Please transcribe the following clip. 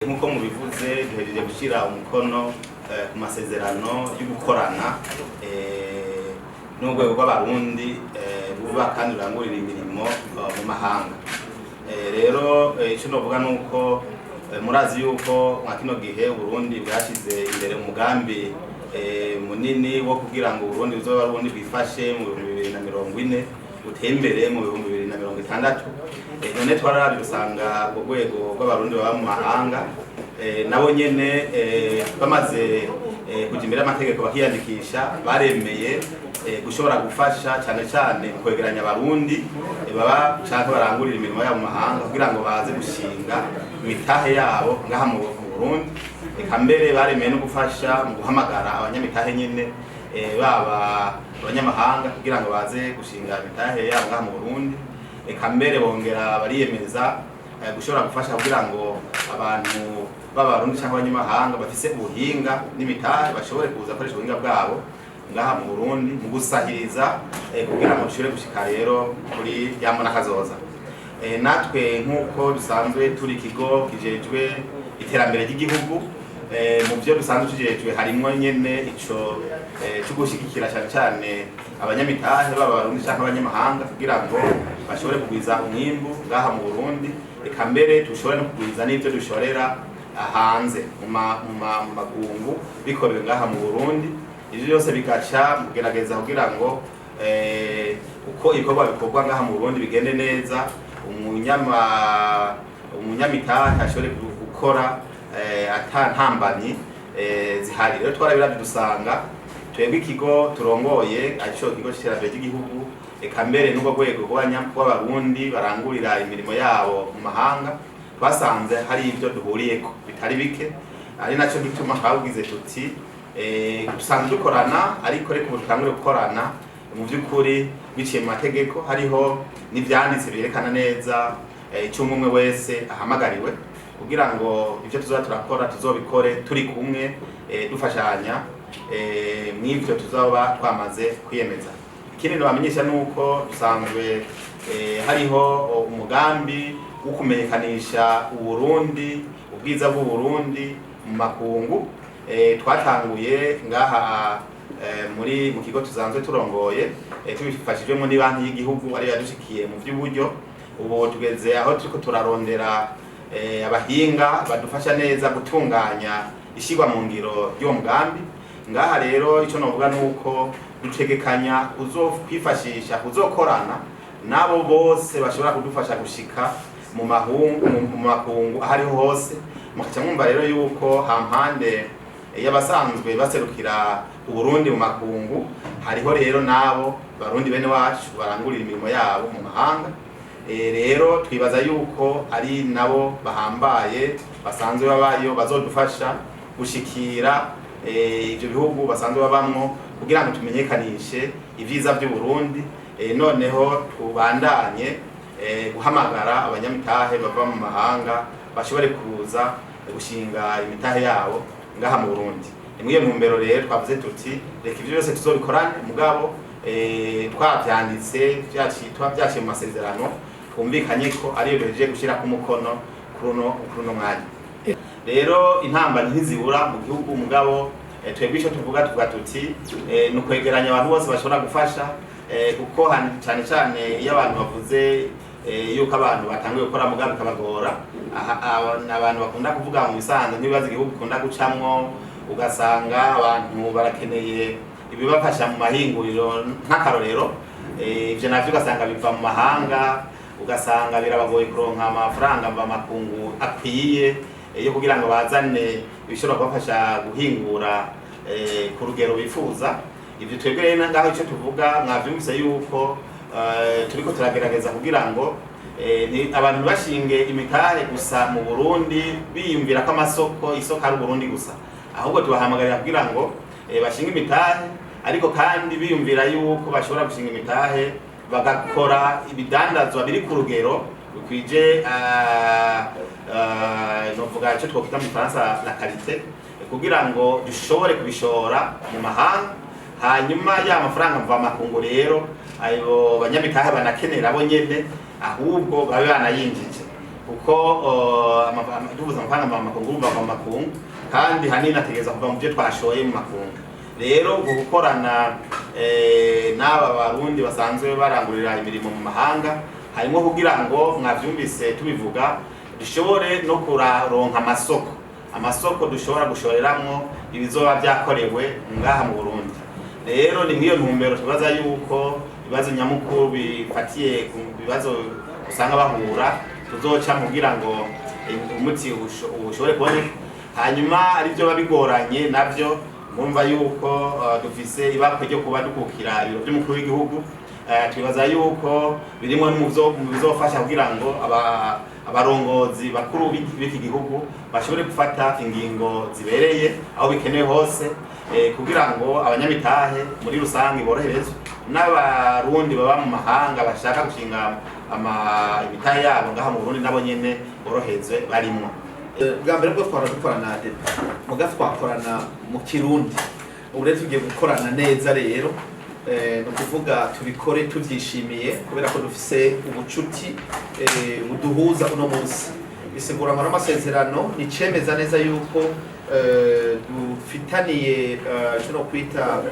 Nk'uko mubivuze, duhejeje gushyira umukono ku masezerano yo gukorana n'urwego rw'Abarundi ruba kandi rurangurira imirimo mu mahanga. Rero icyo novuga ni uko murazi yuko mwa kino gihe Uburundi bwashyize imbere umugambi munini wo kugira ngo Uburundi buzobe ari Uburundi bwifashe mu 2040, buteye imbere mu 2060. None twararavye usanga urwo rwego rw'Abarundi baba mu mahanga nabo nyene bamaze kuja imbere y'amategeko bakiyandikisha, baremeye gushobora gufasha cyane cyane mu kwegeranya Abarundi baba canke barangurira imirimo yabo mu mahanga kugira ngo baze gushinga imitahe yabo ngaha mu Burundi. Eka mbere baremeye no gufasha mu guhamagara abanyamitahe nyene, baba abanyamahanga, kugira ngo baze gushinga imitahe yabo ngaha mu Burundi. Eka mbere bongera bariyemeza gushobora gufasha kugira ngo abantu b'Abarundi cyangwa abanyamahanga bafise ubuhinga n'imitahe bashobore kuza gukoresha ubuhinga bwabo ngaha mu Burundi mu gusahiriza kugira ngo dushobore gushika rero kuri ya mbona kazoza. Natwe nk'uko dusanzwe turi ikigo kijejwe iterambere ry'igihugu, mu byo dusanzwe tujejwe harimwo nyene ico cyo gushyigikira cyane cyane abanyamitahe, baba Abarundi cyangwa abanyamahanga, kugira ngo bashobore kugwiza umwimbu ngaha mu Burundi, eka mbere dushobore no kugwiza n'ibyo dushorera hanze mu makungu bikorewe ngaha mu Burundi. Ivyo byose bigaca mu kugerageza kugira ngo uko ibikorwa bikorwa ngaha mu Burundi bigende neza, umunyamitahe ashobore gukora ata ntambamyi zihari. Rero twarabiravye dusanga twebwe ikigo turongoye, arico kigo c'iterambere ry'igihugu, eka mbere n'ubwo rwego rw'Abarundi barangurira imirimo yabo mu mahanga, twasanze hari ibyo duhuriyeko bitari bike, ari naco gituma twabugize tuti dusanzwe dukorana, ariko reka ubu dutangure gukorana mu by'ukuri biciye mu mategeko, hariho n'ivyanditse byerekana neza icyo umwe umwe wese ahamagariwe, kugira ngo ibyo tuzoba turakora tuzobikore turi kumwe, dufashanya mw'ivyo tuzoba twamaze kwiyemeza. Ikindi nobamenyesha nuko dusanzwe hariho umugambi wo kumenyekanisha Uburundi, ubwiza bw'Uburundi mu makungu. Twatanguye ngaha muri mu kigo tusanzwe turongoye, tubifashijwemo n'ibanki y'igihugu ariyo yadushikiye mu by'uburyo. Ubu tugeze aho turiko turarondera abahinga badufasha neza gutunganya ishyirwa mu ngiro ry'uwo mugambi. Ngaha rero icyo novuga ni uko dutegekanya kuzokwifashisha, kuzokorana n'abo bose bashobora kudufasha gushika mu makungu aho ariho hose. Mukaca mwumva rero yuko hampande y'abasanzwe baserukira Uburundi mu makungu, hariho rero n'abo Barundi bene wacu barangurira imirimo yabo mu mahanga. Rero twibaza yuko ari nabo bahambaye basanzwe babayo bazodufasha gushikira ivyo bihugu basanzwe babamwo kugira ngo tumenyekanishe ivyiza vy'Uburundi, noneho tubandanye guhamagara abanyamitahe bava mu mahanga bashobore kuza gushinga imitahe yabo ngaha mu Burundi. Ni muri iyo ntumbero rero twavuze tuti reka ivyo byose tuzobikorane, mugabo twavyanditse, vyaciye mu masezerano twumvikanye ko ariyo duhejeje gushyirako umukono kuri uno mwanya. Rero intambamyi ntizibura mu gihugu, mugabo twebwe icyo tuvuga, tuvuga tuti ni ukwegeranya abantu bose bashobora gufasha, kuko cyane cyane iyo abantu bavuze yuko abantu batanguye gukora mugabo bikabagora, ni abantu bakunda kuvuga mu bisanzwe nk'ibibazo igihugu gikunda gucamwo, ugasanga abantu barakeneye ibibafasha mu mahinguriro nk'akarorero. Ivyo navyo ugasanga biva mu mahanga, ugasanga birabagoye kuronka amafaranga mva makungu akwiye yo kugira ngo bazane ibishobora kubafasha guhingura ku rugero bifuza. Ivyo twebwe rero ngaho icyo tuvuga, mwavyumvise yuko turiko turagerageza kugira ngo abantu ntibashinge imitahe gusa mu Burundi biyumvira ko amasoko isoko ari Uburundi gusa, ahubwo tubahamagarira kugira ngo bashinge imitahe, ariko kandi biyumvira yuko bashobora gushinga imitahe bagakora ibidandazwa biri ku rugero bikwije, novuga icyo twokwita mu Gifaransa la qualité, kugira ngo dushobore kubishora mu mahanga, hanyuma ya mafaranga mva makungu rero ayo banyamitahe banakenera bo nyene ahubwo babe banayinjije. Kuko tuvuze amafaranga mvamakungu, urumva ava mu makungu, kandi hanini ategereza kuva mu byo twashoye mu makungu. Rero ubwo gukorana n'aba Barundi basanzwe barangurira imirimo mu mahanga harimo kugira ngo, mwavyumvise tubivuga, dushobore no kuronka amasoko dushobora gushoreramwo ibizoba vyakorewe ngaha mu Burundi. Rero ni mw'iyo ntumbero tubaza yuko ibibazo nyamukuru bifatiye ku bibazo usanga bahura tuzoca kugira ngo umuti ushobore kuboneka. Hanyuma aribyo biba bigoranye navyo, murumva yuko dufise ibakwe ryo kuba dukukira ibiro vy'umukuru w'igihugu. Twibaza yuko birimwo mu bizofasha kugira ngo abarongozi bakuru b'iki gihugu bashobore gufata ingingo zibereye aho bikenewe hose, kugira ngo abanyamitahe muri rusange boroherezwe, n'Abarundi baba mu mahanga bashaka gushinga imitahe yabo ngaha mu Burundi nabo nyene boroherezwe barimwo. Bwa mbere bwo twahora dukorana na ADB, muga twakorana mu Kirundi. Ubu rero tugiye gukorana neza. Rero ni ukuvuga tubikore tuvyishimiye, kubera ko dufise ubucuti buduhuza uno munsi. Bisigura ngo n'amasezerano ni cemeza neza yuko dufitaniye ico no kwita